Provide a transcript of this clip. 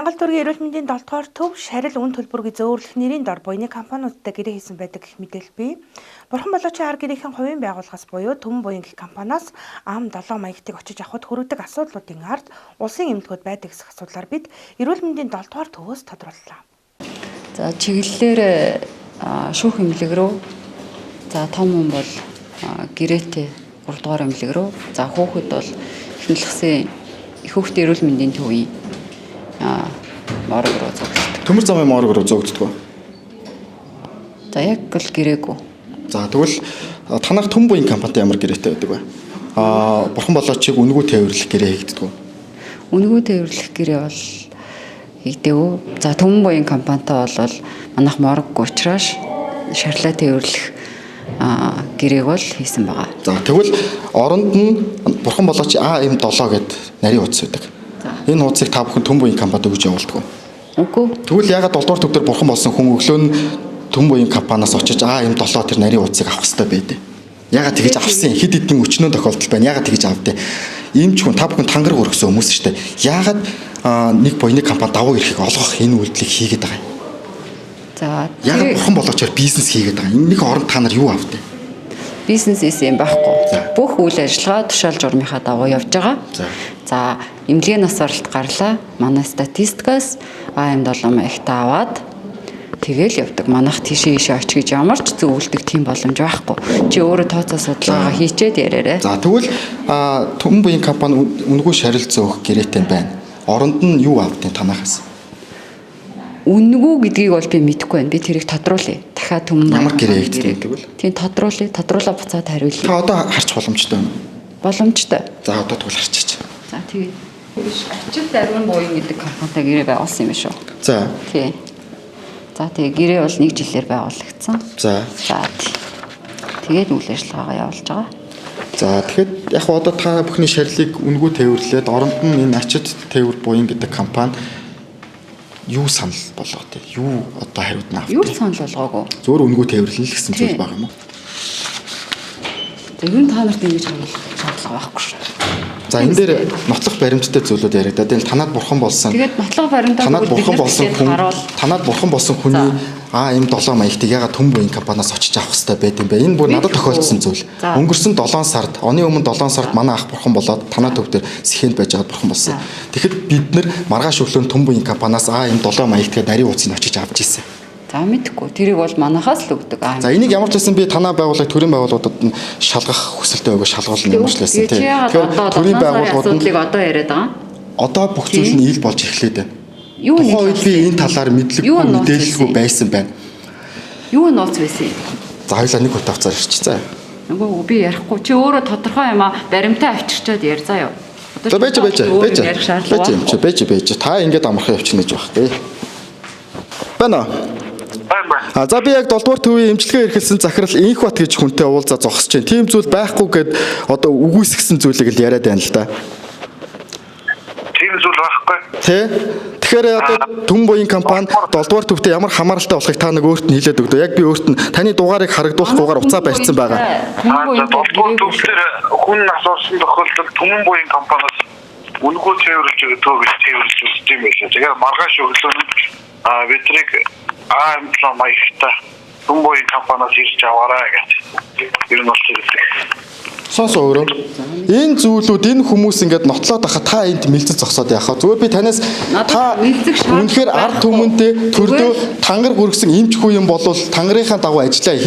Байнгал дүүргийн эрүүл мэндийн 7 дугаар төв шарил үн төлбөргүй зөөвөрлөх нэрийн дор буйны компаниудтай гэрээ хийсэн байдаг гэх мэдээлэл бий. Бурхан болоочийн ар гэрийнхэн хувийн байгууллагаас буюу Түмэн буян гэх компаниас ам 7 маягтыг очиж авахд хүргэдэг асуудлуудын ард улсын эмнэлгүүд байдаг гэсэн асуудлаар бид эрүүл мэндийн 7 дугаар төвөөс тодрууллаа. За, чиглэлээр шүүх эмнэлэг рүү, за, том хүн бол гэрээтэй 3 дугаар эмнэлэг рүү, за, хүүхэд бол эхнэлхсэн их хүүхдийн эрүүл мэндийн төвийн морг руу зөөгддөг. Төмөр замын морг руу зөөгддөг. За, яг л гэрээгүй. За, тэгвэл танах Түмэн буян компанитай ямар гэрээтэй байдаг вэ? Бурхан болоочийг үнэгүй тээвэрлэх гэрээ хийгддэг үү? Үнэгүй тээвэрлэх гэрээ бол хийгдээгүй. За, Түмэн буян компанитай бол манайх морггүй учраас шарлаа тээвэрлэх гэрээг бол хийсэн байгаа. За, тэгвэл оронд нь бурхан болооч АМ7 гэд нарийн хуудас байдаг. Энэ хуудсыг та бүхэн Түмэн буян компанид өгж явуулдаг уу? Үгүй. Тэгвэл яагаад 7 дугаар төв дээр бурхан болсон хүн өглөө нь Түмэн буян компаниас очиж АМ7 тэр нарийн хуудсыг авах хэрэгтэй байдээ? Яагаад тэгэж авсан? Хэд хэдэн өчнөө тохиолдол байна. Яагаад тэгэж авдээ? Ийм ч хүн та бүхэн тангараг өргөсөн хүмүүс шүү дээ. Яагаад нэг буяны компани давуу эрхийг олгох энэ үйлдэлийг хийгээд байгаа юм? За, Яагаад бурхан болоочоор бизнес хийгээд байгаа юм? Энэ нэг оронд та нар юу авдээ? Бизнес эс юм байхгүй. За. Бүх үйл ажиллагаа тушаал журмынхаа дагуу явж байгаа. За. За, эмнэлгийн нас баралт гарлаа. Манай статистикаас АМ7 маягтаа аваад тэгэл явдаг. Манайх тийшээ ийшээ оч гэж ямар ч зөвлөдөг тийм боломж байхгүй. Чи өөрөө тооцоо судалгаагаа хийчээд яриарай. За, тэгвэл Түмэн буян компани үнэгүй шарил зөөх гэрээтэй юм байна. Оронд нь юу авдیں танахаас? Үнэгүй гэдгийг бол би мэдэхгүй байна. Би тэрийг тодруулъя. Дахиад Түмэн Ямар гэрээ хийгддэг тэгвэл? Тийм, тодруулъя. Тодруулаа, буцаад хариулъя. Та одоо харчих боломжтой юм. Боломжтой. За, одоо тэгвэл харчиж. За, тэгээ. Биш, Ачил Дарвин буян гэдэг компанитай гэрээ байгуулсан юм шүү. За. Тий. За, тэгээ гэрээ бол нэг жилээр байгуулагдсан. За. За, тий. Тэгээд үйл ажиллагаагаа явуулж байгаа. За, тэгэхэд яг одоо та бүхний шарилыг үнэгүй тээвэрлээд оронд нь энэ Ачид тээвэр буян гэдэг компани юу санал болгоо те? Юу одоо хариуд нь Юу ч авдаг? санал болгоогүй. Зөөр үнэгүй тээвэрлэл л гэсэн Тий. зүйл байгаа юм уу? За, ер нь та нарт ингэж харуулах шаардлага байхгүй шүү. За, энэ дээр нотлох баримттай зүйлүүд яригадаад энэ танад бурхан болсон. Тэгээд нотлох баримтаа Танад бүгд бид бурхан нарт болсон тэгээд хүн харуул. танад бурхан болсон хүний АМ7 маягтыг ягаад Түмэн буян компаниас очиж авах хэрэгтэй байд юм бэ? Энэ бүр надад тохиолдсон зүйл. За. Өнгөрсөн 7 сард, оны өмнө 7 сард манай ах бурхан болоод танаа төв дээр сэхэнд байж байгаад бурхан болсон. Тэгэхэд бид нар маргааш өглөө Түмэн буян компаниас АМ7 маягтыг нарийн хуудсыг очиж авч ирсэн. За, мэдэхгүй. Тэрийг бол манахаас л өгдөг. За, энийг ямар ч байсан би танаа байгууллага, төрийн байгууллагуудад нь шалгах хүсэлтэй байгааг шалгуулна ямар ч байсан тий. тий. Тэгэхээр төрийн байгууллагууд нь асуудлыг одоо яриад байгаа. Одоо бүх зүйл нь ил болж эхлээд байна. Юу Тухайн нэг үед би энэ талаар Юу мэдлэггүй, нууц мэдээлэлгүй байсан? байсан байна. Юу нууц байсан юм? За, хоёлаа нэг удаа авцаар ирчих заа. Үгүй, би ярихгүй. Чи өөрөө тодорхой юм а баримтаа авчирчаад яар заа юу. Одоо За, байж байж өөр байж. юм ярих шаардлага Байж юм чи байхгүй. байж байж. Та ингэж амархан явчихна гэж баг тий. Байна уу? Байна, байна. За, би яг 7 дугаар төвийн эмчилгээ эрхэлсэн захирал Инхбат гэж хүнтэй уулзаа зогсож байна. Тийм зүйл байхгүй гэд одоо үгүйсгсэн зүйлийг л яриад байна л да. Тийм зүйл байхгүй. Тэ? Тэгэхээр одоо Түмэн буян компани 7 дугаар төвтэй ямар хамааралтай болохыг та нэг өөрт нь хэлээд өгдөө. Яг би өөрт нь таны дугаарыг харагдуулахгүйгээр уцаа барьсан байгаа. Түмэн За, буян долдугаар төв дээр хүн нас орсон тохиолдолд Түмэн буян компаниас үнэгүй тээвэрлж өгдөг гэж тээвэрлж өгдөг юм байлаа. Тэгэхээр маргааш өглөө нь бидрийг АМ7 маягтай Түмэн буян компаниас ирж аваарай гэж. Ер нь бол тэгдэг. Сонсоо өөрөө. Энэ зүйлүүд, энэ хүмүүс ингээд нотлоод байхад та энд мэлцэж зогсоод яах вэ? Зүгээр би танаас Надад та мэлцэх шаардлага үнэхээр ард байхгүй. түмэнтэй төрдөө Зүгээр тангар гүргсэн эмч хүү юм болвол тангарынхаа дагуу ажиллаа.